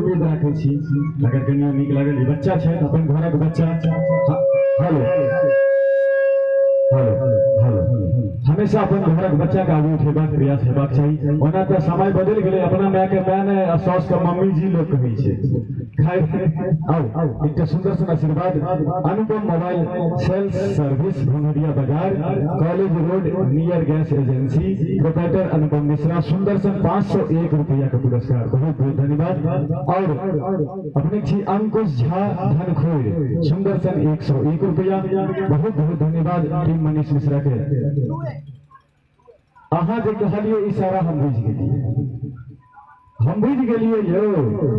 उम्मीद राखै छी। अगर कनियो नीक लागल, ई बच्चा छथि, अपन घरक बच्चा। हेलो हेलो हेलो, हमेशा अपन घरक बच्चा के आगू उठेबाक प्रयास हेबाक चाही। ओना तऽ समय बदलि गेलै, अपना माय के माय नहि आ साउस के मम्मी जी लोग कहै छै। खैर आउ, एकटा सुन्दर सन आशीर्वाद। अनुपम मोबाइल सेल्स सर्विस, घुंघरिया बाजार, college road, near gas agency, proprietor Anupam Mishra, सुन्दर सन 501 रुपया के पुरस्कार, बहुत बहुत धन्यवाद। और अपने छी अंकुश झा धनखोर, सुन्दर सन 101 रुपया, बहुत बहुत धन्यवाद टीम मनीष मिश्रा के। अहाँ जे कहलिए इशारा हम बुझि गेलिए, हम बुझि गेलिए यौ।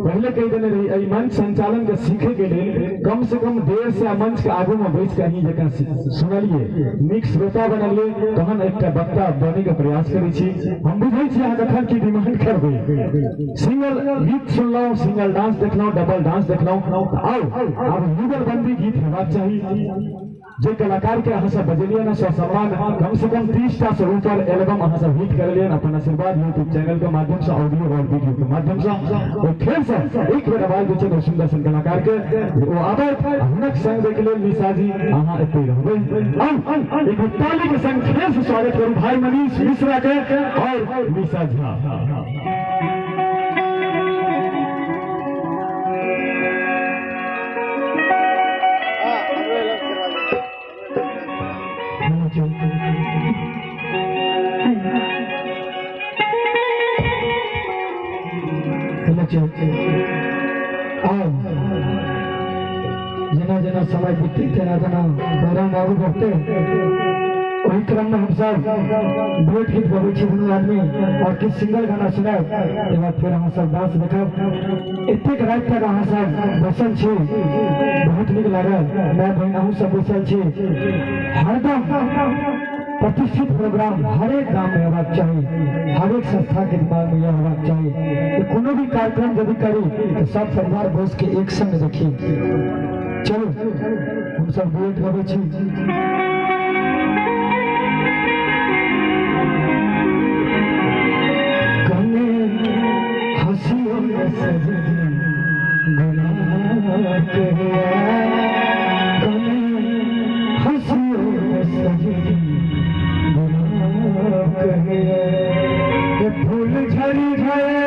पहले कहि देने रही, एहि मंच संचालन के सीखे के लेल कम से कम 150 मंच के आगू में बैस के अहीं जकाँ सुनलिए, नीक श्रोता बनलिए, तहन एकटा वक्ता बने के प्रयास करै छी। हम बुझै छी अहाँ कखन की डिमांड करबै। सिंगल गीत सुनलहुँ, सिंगल डांस देखलहुँ, डबल डांस देखलहुँ, आउ आब युगलबंदी गीत हेबाक चाही। जे कलाकार के अहाँ सब बजेलियै ने सम्मान, कम से कम 30 टा से ऊपर एल्बम अहाँ सब हिट करलियै अपन आशीर्वाद यूट्यूब चैनल के माध्यम से, ऑडियो और वीडियो के माध्यम से। और फिर से एक बेर आवाज दै छै सुन्दर सन कलाकार के, ओ आबथि हुनक संग दै के लेल। निशा जी, अहाँ एतै रहबै। आउ, एक बेर ताली के संग फेर से स्वागत करू भाई मनीष मिश्रा के और निशा झा। जेना जेना समय बीतते तेना तेना प्रोग्राम आगू बढ़ते, ओहि क्रम में हम सब डुएट गीत गबै छी दुनू आदमी और किछु सिंगल गाना सुनायब, ताहि बाद फेर अहाँ सब डांस देखब। एतेक राति तक अहाँ सब बैसल छी, बहुत नीक लागल। माय बहिन अहूँ सब बैसल छी। हरदम प्रतिष्ठित प्रोग्राम हरेक गाम में होबाक चाही, हरेक संस्था के दिमाग में यह होबाक चाही कि कोनो भी कार्यक्रम यदि करी तो सब परिवार बैस के एक संग देखी। चलू, हम सब डुएट गबै छी। कने हंसियों में सजदी गुनाह कहिया, कने हंसियों में सजदी गुनाह कहिया, ये फूल झड़ी झड़े,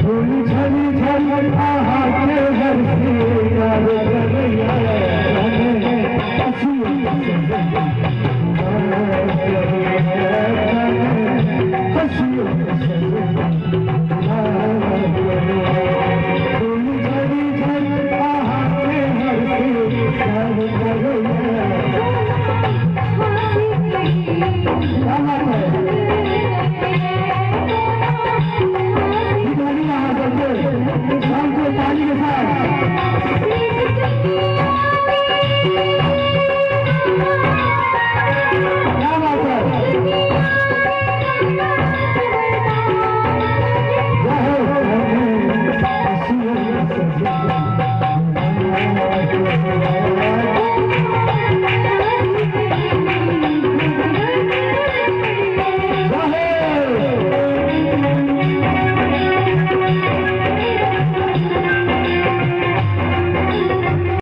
फूल झड़ी झड़ी आहा के हर सिंगार करैया, कने हंसियों में सजदी गुनाह कहिया, कने हंसियों में सजदी गुनाह कहिया, फूल झड़ी झड़ी आहा के हर सिंगार करैया। क्या बात है, ठीक लगी अहाँ सबके?